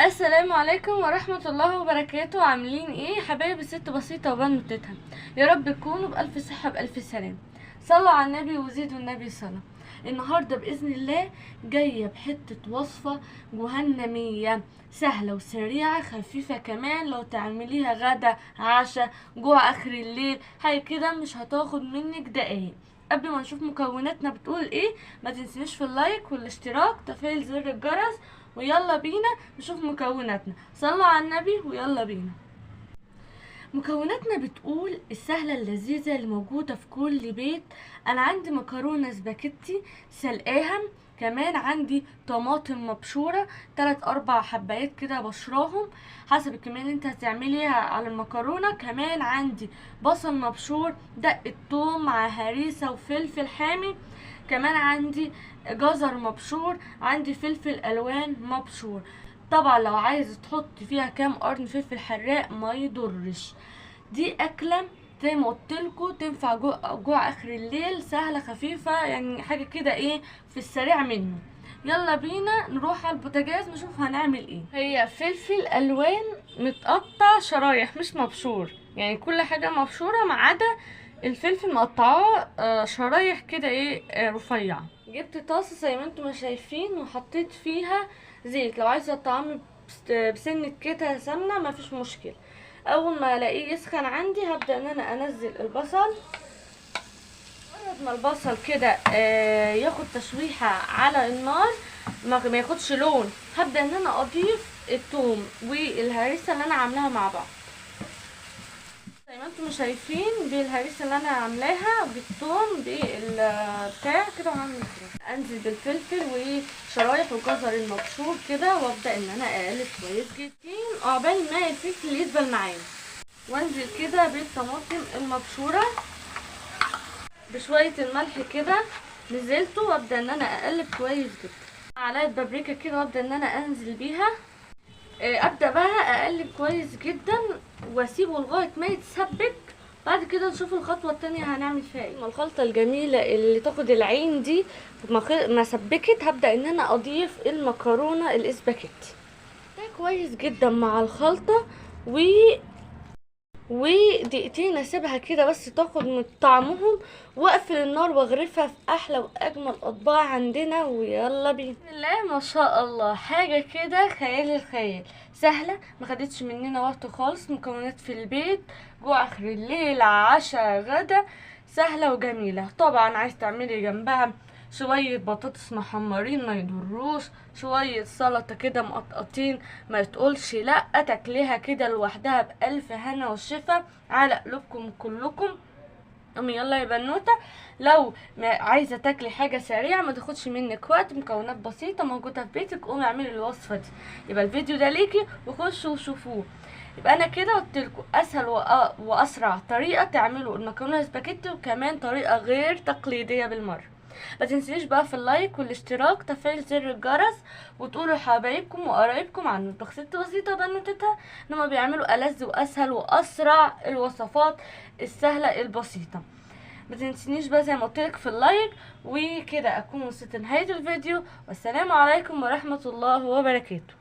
السلام عليكم ورحمة الله وبركاته. عاملين ايه حبايب الست بسيطة وبنوتتها؟ يا رب تكونوا بألف صحة بألف سلام. صلوا على النبي وزيدوا النبي صلاة. النهاردة بإذن الله جاية بحتة وصفة جهنمية سهلة وسريعة خفيفة، كمان لو تعمليها غدا عشاء جوع اخر الليل حاجة كده مش هتاخد منك دقايق. قبل ما نشوف مكوناتنا بتقول ايه ما تنسينيش في اللايك والاشتراك تفعيل زر الجرس، ويلا بينا نشوف مكوناتنا. صلوا على النبي ويلا بينا. مكوناتنا بتقول السهلة اللذيذة اللي موجودة في كل بيت. انا عندي مكرونة سباكيتي سلقاها، كمان عندي طماطم مبشورة 3-4 حبايات كده بشراهم حسب الكمية اللي انت هتعمليها على المكرونة، كمان عندي بصل مبشور، دقة ثوم مع هريسة وفلفل حامي، كمان عندي جزر مبشور، عندي فلفل الوان مبشور. طبعا لو عايز تحط فيها كام قرن فلفل حراق ما يضرش. دي اكله زي ما قلت لكم تنفع جوع اخر الليل، سهلة خفيفة، يعني حاجة كده ايه في السريع منه. يلا بينا نروح على البوتاجاز نشوف هنعمل ايه. هي فلفل الوان متقطع شرايح مش مبشور، يعني كل حاجة مبشوره ما عدا الفلفل مقطعاه شرايح كده ايه رفيعة. جبت طاسه زي ما انتم شايفين وحطيت فيها زيت، لو عايزه الطعام بسنة كده سمنه مفيش مشكلة. اول ما الاقيه يسخن عندي هبدا ان انا انزل البصل. مجرد ما البصل كده ياخد تشويحه على النار ما ياخدش لون، هبدا ان انا اضيف الثوم والهريسه اللي انا عاملاها مع بعض. زي ما انتم شايفين بالهريسه اللي انا عاملاها بالثوم بالبتاع كده، وهعمل كده انزل بالفلفل وشرايح الجزر المبشور كده، وابدا ان انا اقلب كويس جدا عقبال ما الفلفل يدبل معايا، وانزل كده بالطماطم المبشوره بشوية الملح كده نزلته، وابدا ان انا اقلب كويس جدا. معلقه بابريكا كده وابدا ان انا انزل بيها. ابدا بقى اقلب كويس جدا واسيبه لغاية ما يتسبك. بعد كده نشوف الخطوة الثانية هنعمل فيها ايه. الخلطة الجميلة اللي تاخد العين دي ما سبكت، هبدا ان انا اضيف المكرونه الاسباجيتي ده كويس جدا مع الخلطة، ودقيقتين اسيبها كده بس تاخد من طعمهم، واقفل النار واغرفها في احلى واجمل اطباق عندنا. ويلا بينا. بسم الله ما شاء الله، حاجة كده خيال الخيال، سهلة ما خدتش مننا وقت خالص، مكونات في البيت، جوع اخر الليل عشاء غدا، سهلة وجميلة. طبعا عايز تعملي جنبها شوية بطاطس محمرين ما يضروش، شوية سلطة كده مقطقطين ما تقولش لا، تاكليها كده لوحدها بألف هنا وشفا على قلوبكم كلكم. يلا يا بنوته، لو ما عايزه تاكلي حاجة سريعة ما تاخدش منك وقت، مكونات بسيطة موجودة في بيتك، قومي اعملي الوصفة دي. يبقى الفيديو ده ليكي وخشوا وشوفوه. يبقى انا كده قلت لكم اسهل واسرع طريقه تعملوا المكرونه سباجيتي، وكمان طريقه غير تقليدية بالمرة. ما تنسيش بقى في اللايك والاشتراك تفعيل زر الجرس، وتقولوا لحبايبكم وقرايبكم عن مطبخ ست بسيطة بنوتتها ان هما بيعملوا ألذ واسهل واسرع الوصفات السهلة البسيطة. ما تنسينيش بقى زي ما قلت لك في اللايك، وكده اكون وصلت لنهاية الفيديو، والسلام عليكم ورحمة الله وبركاته.